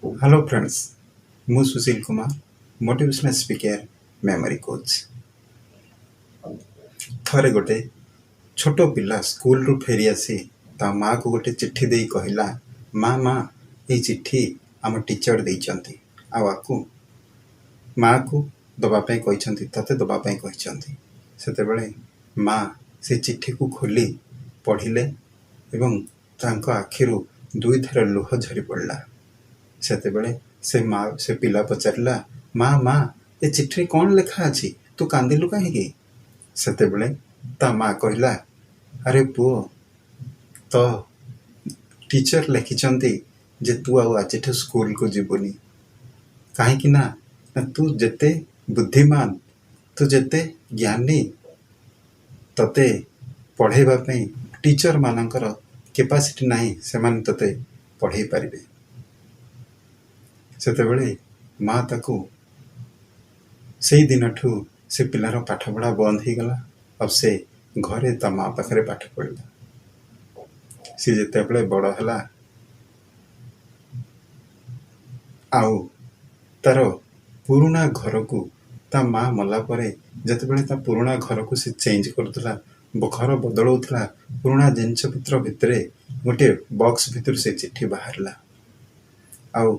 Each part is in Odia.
ହ୍ୟାଲୋ ଫ୍ରେଣ୍ଡସ୍, ମୁଁ Sushil Kumar, motivational speaker, memory coach. ଥରେ ଗୋଟେ ଛୋଟ ପିଲା ସ୍କୁଲରୁ ଫେରି ଆସି ତା ମାଆକୁ ଗୋଟେ ଚିଠି ଦେଇ କହିଲା, "ମା, ମା, ଏଇ ଚିଠି ଆମ ଟିଚର ଦେଇଛନ୍ତି ଆଉ ଆକୁ ମାଆକୁ ଦେବା ପାଇଁ କହିଛନ୍ତି, ତତେ ଦେବା ପାଇଁ କହିଛନ୍ତି।" ସେତେବେଳେ ମା ସେ ଚିଠିକୁ ଖୋଲି ପଢ଼ିଲେ ଏବଂ ତାଙ୍କ ଆଖିରୁ ଦୁଇଧାର ଲୁହ ଝରି ପଡ଼ିଲା। ସେତେବେଳେ ସେ ମା ସେ ପିଲା ପଚାରିଲା, "ମା, ମା, ଏ ଚିଠିରେ କ'ଣ ଲେଖା ଅଛି? ତୁ କାନ୍ଦିଲୁ କାହିଁକି?" ସେତେବେଳେ ତା ମା କହିଲା, "ଆରେ ପୁଅ, ତୋ ଟିଚର ଲେଖିଛନ୍ତି ଯେ ତୁ ଆଉ ଆଜିଠୁ ସ୍କୁଲକୁ ଯିବୁନି। କାହିଁକି ନା ତୁ ଯେତେ ବୁଦ୍ଧିମାନ, ତୁ ଯେତେ ଜ୍ଞାନୀ, ତତେ ପଢ଼େଇବା ପାଇଁ ଟିଚର ମାନଙ୍କର କେପାସିଟି ନାହିଁ, ସେମାନେ ତତେ ପଢ଼େଇ ପାରିବେ।" ସେତେବେଳେ ମା ତାକୁ ସେଇ ଦିନଠୁ ସେ ପିଲାର ପାଠପଢ଼ା ବନ୍ଦ ହେଇଗଲା ଆଉ ସେ ଘରେ ତା ମା ପାଖରେ ପାଠ ପଢ଼ିଲା। ସେ ଯେତେବେଳେ ବଡ଼ ହେଲା ଆଉ ତାର ପୁରୁଣା ଘରକୁ, ତା ମା ମଲା ପରେ ଯେତେବେଳେ ତା ପୁରୁଣା ଘରକୁ ସେ ଚେଞ୍ଜ କରୁଥିଲା, ଘର ବଦଳାଉଥିଲା, ପୁରୁଣା ଜିନିଷପତ୍ର ଭିତରେ ଗୋଟିଏ ବକ୍ସ ଭିତରୁ ସେ ଚିଠି ବାହାରିଲା ଆଉ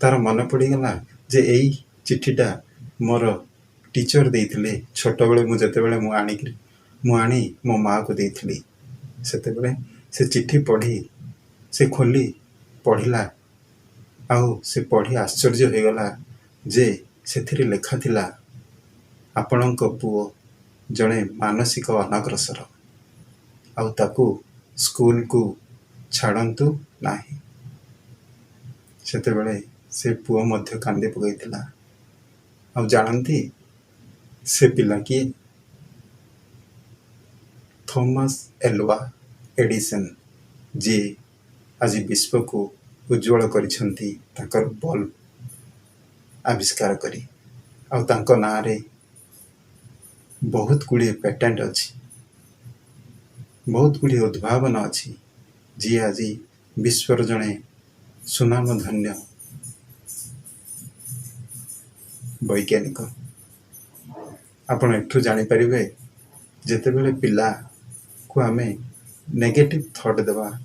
ତାର ମନେ ପଡ଼ିଗଲା ଯେ ଏଇ ଚିଠିଟା ମୋର ଟିଚର ଦେଇଥିଲେ ଛୋଟବେଳେ, ମୁଁ ଯେତେବେଳେ ମୁଁ ଆଣିକିରି ମୁଁ ଆଣି ମୋ ମାଆକୁ ଦେଇଥିଲି। ସେତେବେଳେ ସେ ଚିଠି ପଢ଼ି, ସେ ଖୋଲି ପଢ଼ିଲା ଆଉ ସେ ପଢ଼ି ଆଶ୍ଚର୍ଯ୍ୟ ହୋଇଗଲା ଯେ ସେଥିରେ ଲେଖା ଥିଲା, "ଆପଣଙ୍କ ପୁଅ ଜଣେ ମାନସିକ ଅନଗ୍ରସର ଆଉ ତାକୁ ସ୍କୁଲକୁ ଛାଡ଼ନ୍ତୁ ନାହିଁ।" ସେତେବେଳେ ସେ ପୁଅ ମଧ୍ୟ କାନ୍ଦି ପକାଇଥିଲା। ଆଉ ଜାଣନ୍ତି ସେ ପିଲା କିଏ? ଥୋମାସ ଏଲୱା ଏଡିସନ୍, ଯିଏ ଆଜି ବିଶ୍ୱକୁ ଉଜ୍ଜଳ କରିଛନ୍ତି ତାଙ୍କର ବଲ୍ବ ଆବିଷ୍କାର କରି। ଆଉ ତାଙ୍କ ନାଁରେ ବହୁତ ଗୁଡ଼ିଏ ପେଟେଣ୍ଟ ଅଛି, ବହୁତ ଗୁଡ଼ିଏ ଉଦ୍ଭାବନ ଅଛି, ଯିଏ ଆଜି ବିଶ୍ୱର ଜଣେ ସୁନାମଧନ୍ୟ ବୈଜ୍ଞାନିକ। ଆପଣ ଏଠୁ ଜାଣିପାରିବେ, ଯେତେବେଳେ ପିଲାକୁ ଆମେ ନେଗେଟିଭ୍ ଥଟ୍ ଦେବା,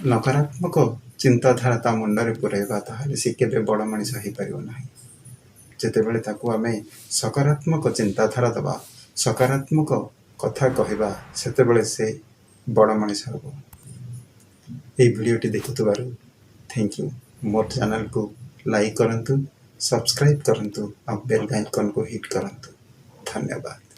ନକାରାତ୍ମକ ଚିନ୍ତାଧାରା ତା ମୁଣ୍ଡରେ ପୁରାଇବା, ତାହେଲେ ସେ କେବେ ବଡ଼ ମଣିଷ ହେଇପାରିବ ନାହିଁ। ଯେତେବେଳେ ତାକୁ ଆମେ ସକାରାତ୍ମକ ଚିନ୍ତାଧାରା ଦେବା, ସକାରାତ୍ମକ କଥା କହିବା, ସେତେବେଳେ ସେ ବଡ଼ ମଣିଷ ହେବ। ଏଇ ଭିଡ଼ିଓଟି ଦେଖୁଥିବାରୁ thank you. ମୋର ଚ୍ୟାନେଲକୁ ଲାଇକ୍ କରନ୍ତୁ, ସବସ୍କ୍ରାଇବ୍ କରନ୍ତୁ ଆଉ ବେଲ୍ ଆଇକନ୍କୁ ହିଟ୍ କରନ୍ତୁ। ଧନ୍ୟବାଦ।